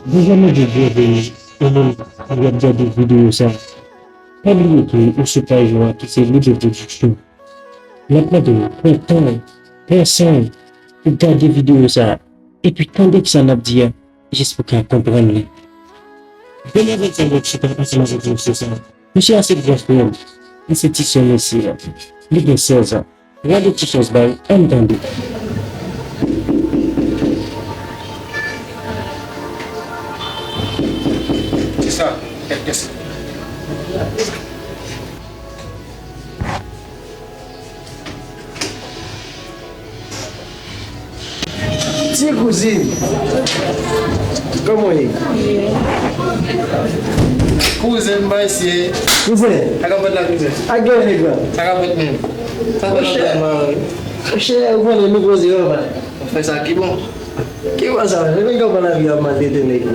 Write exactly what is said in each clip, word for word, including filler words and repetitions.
Deja mande Byenveni, ou menm ki ap gade videyo sa, pa bliye ke ou se paj nou a ki se Libre Production. N ap mande w, pran tan w, pran san w pou gade videyo sa, epi tande kisa n ap di a, jis pou w ka konprann li. Demen avèk sa, n ap chita ansanm avèk mesye sa. Mesye a se gran frè m. Li se ti sè mesye a. Li gen sèz an. Gade ti chans ba l, ann tande. Se sa, kèt kès. Ti kouzin, kòman w ye? Kouzen m pa esye. Kouzen. Sa k ap fèt la, kouzen? Ak gen nèg la. Sa k ap fèt menm? Sa k ap fèt la, mari? Monchè, ou konnen nou poze yo, papa. Ou fè sa ki bon. Ki bon sa? Se menm kòman lavi ap maltrete nèg yo.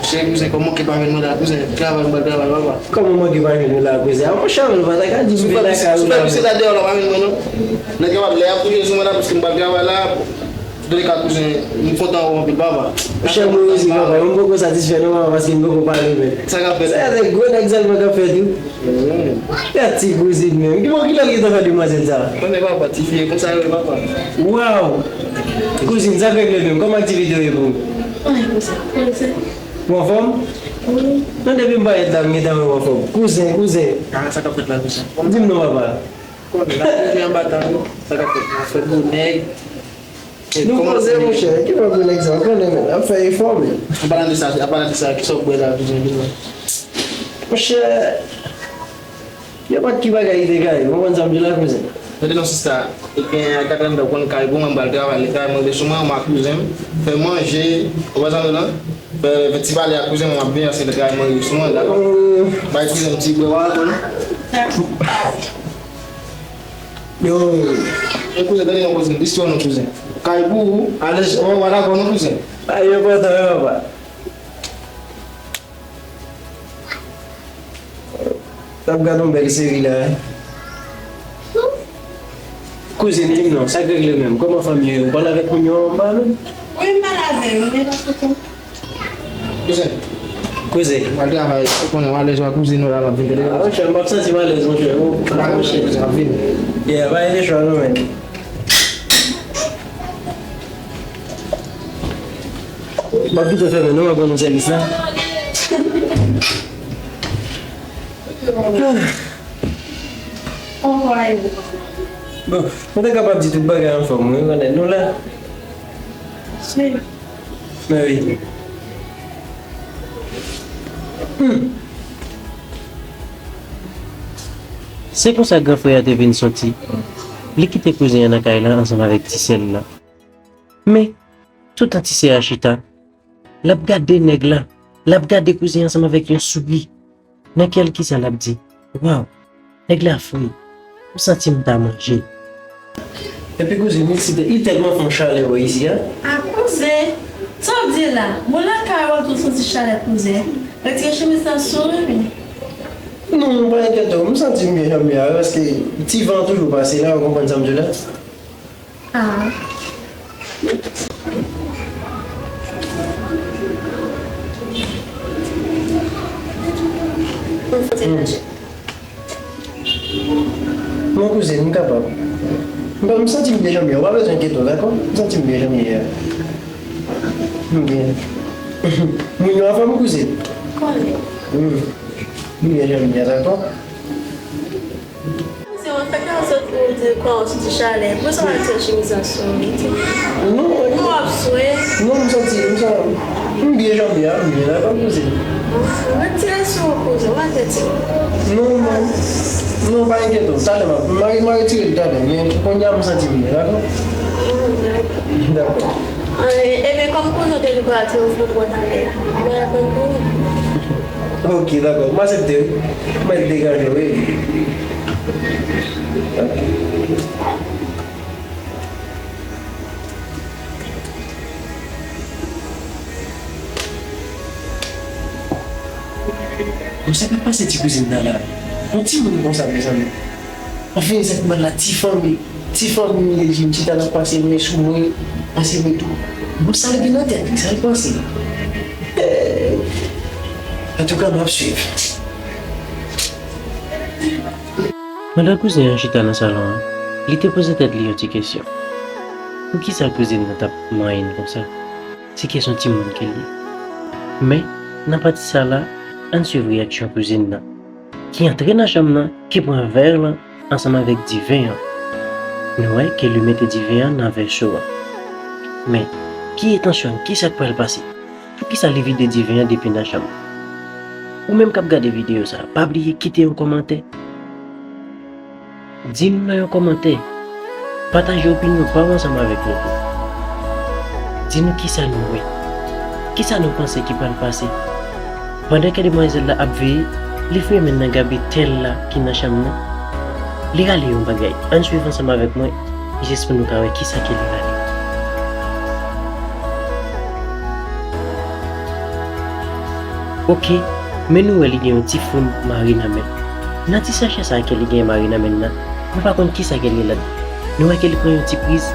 Cheri kouzen, kòman ke pa vin mande a kouzen? Travay, m pral travay, papa. Kòman manke pa vin la, kouzen? A, monchè, ou pa ta ka di m vin lakay ou la. Si w fè plis ta deyò la, pa vin mwen non. Nèg yo ap lè ap touye sou mwen la, paske m pral travay la. Antouka kouzen, m kontan wè w anpil, papa. Monchè, mwen osi, papa. Mwen poko satisfè non, papa, paske m poko pale, men. Sa k ap fèt? Sa se gwo nèg sèlman k ap fèt wi. Gad ti kouzin menm. Ki bon, kilè l gentan fè demwazèl sa? Konnen papa, ti fi e konsa yo ye papa. Waw! Kouzin, sa k regle menm? Kòman aktivite yo ye pou ou? Mwen, kouzen, kouzen. Ou anfòm? Wi. Non, depi m parèt la, m gentan wè w anfòm. Kouzen, kouzen. Ah, sa k ap fèt la, kouzen? Di m non, papa. Konnen, n ap rive anba tan yo. Sa k ap fèt la? Fè gwo nèg. Nou poze, monchè, ki pwoblèm egzanp, konnen, men, ap fè efò, men. An palan de sa, an palan de sa, kisa w bwè la, kouzen, kouzen? Monchè, nenpòt ki bagay ki te ka ye, ou konprann sa m di la, kouzen? Tande non, sista, e gen a katran tan w konn kay pou mwen, m pral travay, li kay mwen, sou mwen, mwen ak kouzen m, fè manje, ou konprann sa m di la? Fè, fè ti pale ak kouzen mwen, m ap vini, paske li kay mwen, sou mwen, dakò? Bay kouzen m ti bwè, w a konn? Yo. E kouzen, tande yon kouzen, istwa nou kouzen. Kay pou ou, alèz, ou pa dakò non kouzen. Ay, yo kontan, yo, papa. N ap gade yon bèl seri la, wi. Kouzen, di m non, sa k regle menm? Kòman fanmi yo ye? Ou pale avèk moun yo anba menm? Wi, m pale avè yo, men pa foto. Kouzen. Kouzen. Mwen travay, ou konnen, w alèz w a kouzin ou la, m ap vin tande. Ah, monchè, m p ap santi m alèz, monchè. Ou pa monchè. M ap vin. Yeah, pa gen chwa non, men. M ap kite w fèmen non, m ap rann ou sèvis la. Bon, mwen te kapab di tout bagay anfòm, wi, konnen nou la. Mè wi. Hmm. Se konsa gran frè a te vin soti. Li kite kouzen an nan kay la ansanm avèk ti sè l la. Men, toutan ti sè a chita, l ap gade nèg la, l ap gade kouzen an ansanm avèk yon souri. Nan kè l, kisa l ap di? Waw! Nèg la fre. M santi m ta manje. Epi kouzen, li si, li tèlman fè yon chalè wè isi a. A kouzen! Sa w ap di la? Bon, lakay ou ap tou santi chalè kouzen. Retire chemiz la sou ou, wi. Non, pa enkyete w, m santi m byen jan m ye a, paske ti van an toujou pase la, ou konprann sa m di w la? Ah. Non, kouzen, m kapab. M, m santi m byen jan m ye a. Ou pa bezwen enkyete w, dakò? M santi m byen jan m ye a. M byen. Moun yo anfòm, kouzen? Konnen. Hmm. M byen jan m ye a, dakò? Se yon fèt nan zòt pou di kwa ou santi chalè. Pou sa w al tire chemiz la sou ou, wi. Non, non. Ou ap swe. Non, m santi, m santi, m byen jan m ye a, m byen la, pa poze. Mwen tire sou ou, kouzen, mwen te tire. Non, non. Non, pa enkyete w, talè m ap, m a, m a retire l talè, men kounye a m santi m byen, dakò? Dakò. Ebyen, kòm kouzen te di pou al tire, ou fè pran talè. Mwen aprann pou ou. Ok, dakò. M aksepte, wi. M mèt degaje, wi. Ok. Bon, sa k ap pase ti kouzin nan la? Yon timoun konsa, mezanmi. Anfen, sa k mal la, ti fanmi. Ti fanmi m ye, m chita l ap pase men sou mwen, pase men tou. Bon, sa l gen nan tèt li, sa l panse? Antouka, m ap swiv. Pandan kouzen an chita nan salon an, li te poze tèt li yon ti kesyon. Poukisa kouzin nan t ap manyen l konsa? Se kesyon timoun ke l ye. Men, nan pati sa la, ann swiv reyaksyon kouzin nan, ki antre nan chanm nan, ki pran vè lan ansanm avèk diven an. Nou wè ke li mete diven an nan vè cho a. Men, ki entansyon l? Kisa k pral pase? Poukisa li vide diven an depi nan chanm nan? Ou menm k ap gade videyo sa a, pa bliye kite yon kòmantè. Di nou nan yon kòmantè. Pataje opinyon pa w ansanm avèk nou tou. Di nou kisa nou wè. Kisa nou panse ki pral pase? Pandan ke demwazèl la ap veye, li foure men nan gabe tèl la ki nan chanm nan. Li rale yon bagay. Ann swiv ansanm avèk mwen, jis pou nou ka wè kisa ke li rale. Oke, men nou wè li gen yon ti foun mare nan men l. Nan ti sachè sa a ke li gen mare nan men l nan, nou pa konn kisa ke l gen ladan. Nou wè ke li pran yon ti priz,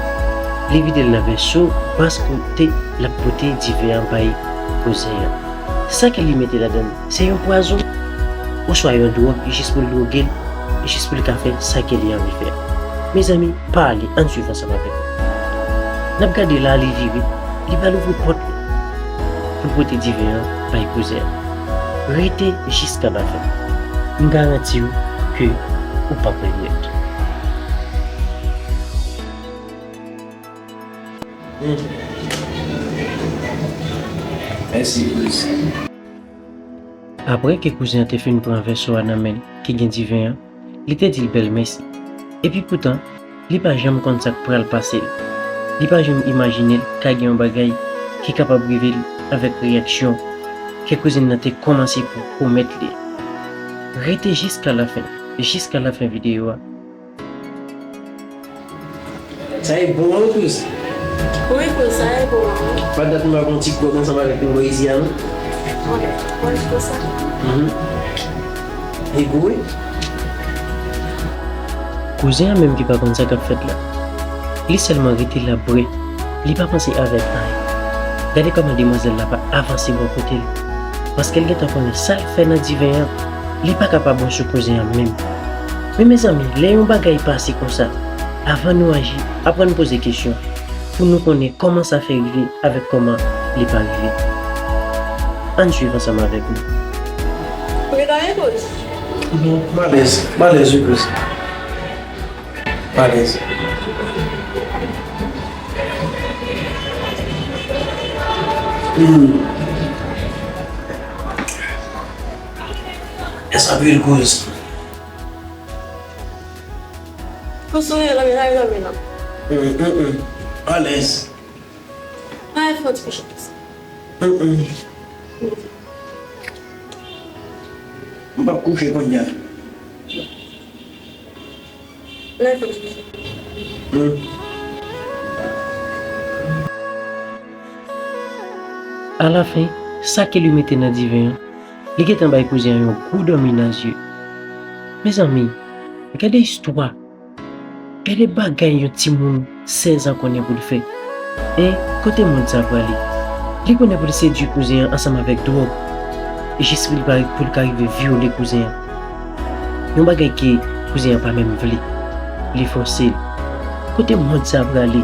li vide l nan vè cho, bas kote l ap pote diven an bay kouzen an. Sa ke li mete ladan l, se yon pwazon, oswa yon dwòg, jis pou l dwoge l, jis pou l ka fè sa ke li anvi fè a. Mezanmi, pa ale, ann swiv ansanm avèk mwen. N ap gade la, li vire, li pral ouvri pòt li pou l pote diven an bay kouzen an. Rete jiska lafen. M garanti w ke ou p ap regrèt. Mèsi, Kris. Apre ke kouzen an te fin pran vèso a nan men l ki gen diven an, li te di l bèl mèsi. Epi poutan, li pa janm konn sa k pral pase l. Li pa janm imajine l ka gen yon bagay ki kapab rive l avèk reyaksyon ke kouzin nan te kòmanse pou pwomèt li. Rete jiska lafen, jiska lafen videyo a. Sa e bon wi, Kris. Wi, Kris, sa e bon. Pa dat m pa pran ti gwòg ansanm avèk nou bò isi a, non? Wi, wi, Kris. Mhm. E gou, wi. Kouzen an menm ki pa konn sa k ap fèt la. Li sèlman rete la bwè. Li pa panse avèk anyen. Gade kòman demwazèl la pa avanse bò kote l. Paske l gentan konnen sa l fè nan diven an, li pa ka pa bon sou kouzen an menm. Men mezanmi, lè yon bagay pase konsa, avan nou aji, aprann poze kesyon pou nou konnen kòman sa fè rive avèk kòman li pa rive. Ann swiv ansanm avèk nou. Ou gentan gen koz? Non, m alèz. M alèz wi, Kris. M alèz. Hmm. Èske anpil koz? Pou souri, lanmè, lanmè, lanmè, non. Mm, mm, mm. Alèz. Ay, fò ti kouche. Mm, mm. M p ap kouche kounye a. Lè fò ti kouche. Mm. Alafen, sa ke li mete nan diven an, li gentan bay kouzen an yon gwo dòmi nan zye. Mezanmi, gade istwa. Gade bagay yon timoun sèz an konnen pou l fè. En, kote mond sa prale? Li konnen pou l sedui kouzen an ansanm avèk dwòg, jis pou l pa, pou l ka rive vyole kouzen an. Yon bagay ke kouzen an pa menm vle. Li fòse l. Kote mond sa prale?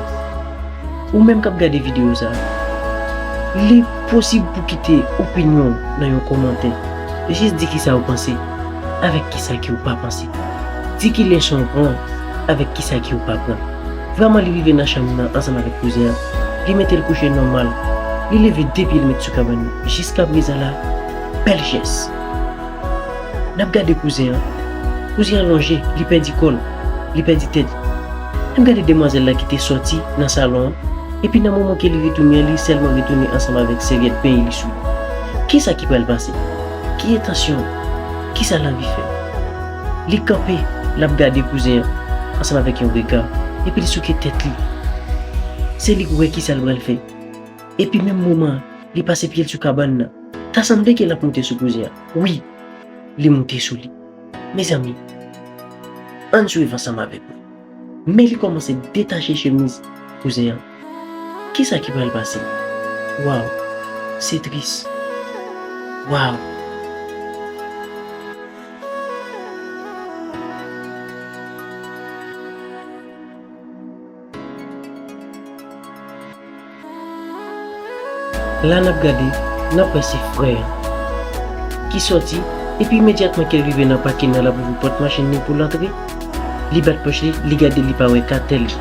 Ou menm k ap gade videyo sa, li posib pou kite opinyon w nan yon kòmantè. Jis di kisa ou panse avèk kisa ke ou pa panse. Di ki leson ou pran avèk kisa ke ou pa pran. Vrèman, li rive nan chanm nan ansanm avèk kouzen an. Li mete l kouche nòmal. Li leve de pye l met sou kabann li. Jiskaprezan la, bèl jès. N ap gade kouzen an. Kouzen an lonje, li pèdi kò l, li pèdi tèt li. N ap gade demwazèl la ki te sòti nan salon an, epi nan moman ke li retounen an, li sèlman retounen ansanm avèk sèvyèt penyen li sou li. Kisa ki pral pase? Ki entansyon l? Kisa l anvi fè? Li kanpe, l ap gade kouzen an ansanm avèk yon rega, epi li souke tèt li. Se li k wè kisa l pral fè. Epi menm moman an, li pase pye l sou kabann nan. Ta sanble ke l ap moute sou kouzen an. Wi, li moute sou li. Mezanmi, ann swiv ansanm avèk mwen. Men li kòmanse detache chemiz kouzen an. Kisa ki pral pase? Waw, se tris. Waw! La n ap gade, n ap wè se frè an ki sòti, epi imedyatman ke l rive nan pakin nan, l ap ouvri pòt machin li pou l antre. Li bat pòch li, li gade, li pa wè katèl li.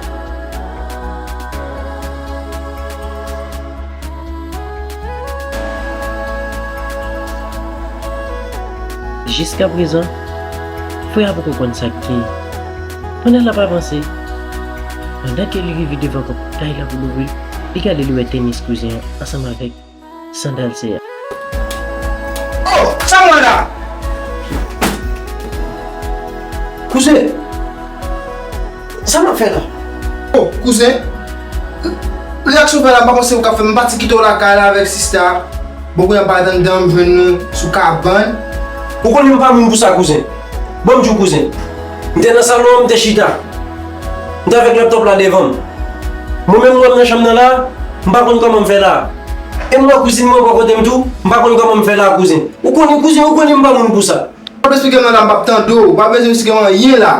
Jiskaprezan, frè a poko konn sa k genyen. Pandan l ap avanse, pandan ke li rive devan pòt kay la pou l ouvri l, li gade, li wè tenis kouzen an ansanm avèk sandal sè a. Oh, sa m wè la? Kouzen, sa m ap fè la? Oh, kouzen, reyaksyon w fè la, m pa panse ou ka fè, m pati kite w lakay la avèk sista. Bon, kounye a m pa t anndan, m jwenn nou sou kabann. Ou konnen m pa moun pou sa, kouzen. Bon, m di w, kouzen. M te nan salon an, m te chita. M te avèk laptòp la devan m. Mwen menm, m wè m nan chanm nan la, m pa konn kòman m fè la. E m wè kouzin mwen bò kote m tou, m pa konn kòman m fè la, kouzen. Ou konnen, kouzen, ou konnen m pa moun pou sa. W ap esplike m nan la, m p ap tande w. W pa bezwen esplike m anyen la.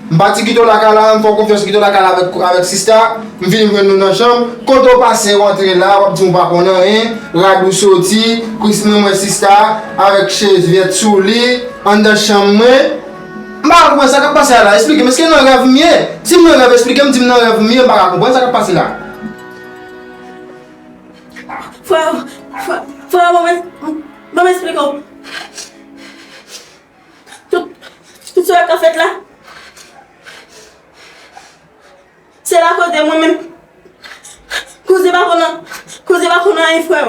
M pati kite w lakay la, m fè w konfyans, kite w lakay la avèk, avèk sista. M vini jwenn nou nan chanm. Kote w pase, w antre la, w ap di m w pa konn anyen. Rad ou soti, kouzin mwen, mwen sista, avèk chèvyèt sou li, anndan chanm mwen. M pa ka konprann sa k ap pase a la. Esplike m, èske nan rèv m ye? Si m nan rèv, esplike m, di m nan rèv m ye, m pa ka konprann sa k ap pase la. Frè, frè, frè, ban m, ban m esplike w. Tout, tout sa k ap fèt la, se lakoz de mwen menm. Kouzen pa konn, kouzen pa konn anyen, frè.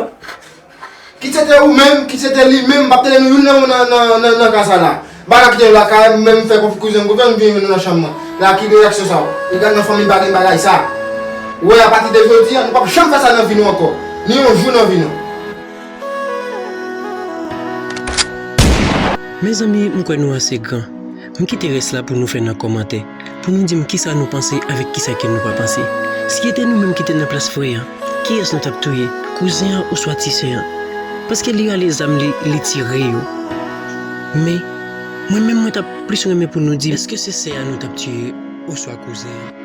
Kit se te ou menm, kit se te li menm, m p ap tande nou youn nan, nan, nan, nan, nan ka sa la. M pa ka kite nou lakay, m menm fè konf-, kouzen m konfyans, m vin jwenn nou nan chanm nan. La ki reyaksyon sa w? Li gad nan fanmi pa gen bagay sa. Ou wè, apati de jodi a, nou p ap janm fè sa nan vi nou ankò. Ni yon jou nan vi nou. Mezanmi, m kwè nou ase gran. M kite rès la pou nou fè nan kòmantè, pou nou di m kisa nou panse avèk kisa ke nou pa panse. Si se te nou menm ki te nan plas frè an, kiyès nou t ap touye, kouzen an oswa ti sè an? Paske li rale zam li, li tire yo. Men, mwen menm, mwen t ap plis renmen pou nou di m, èske se sè a nou t ap tiye oswa kouzen an?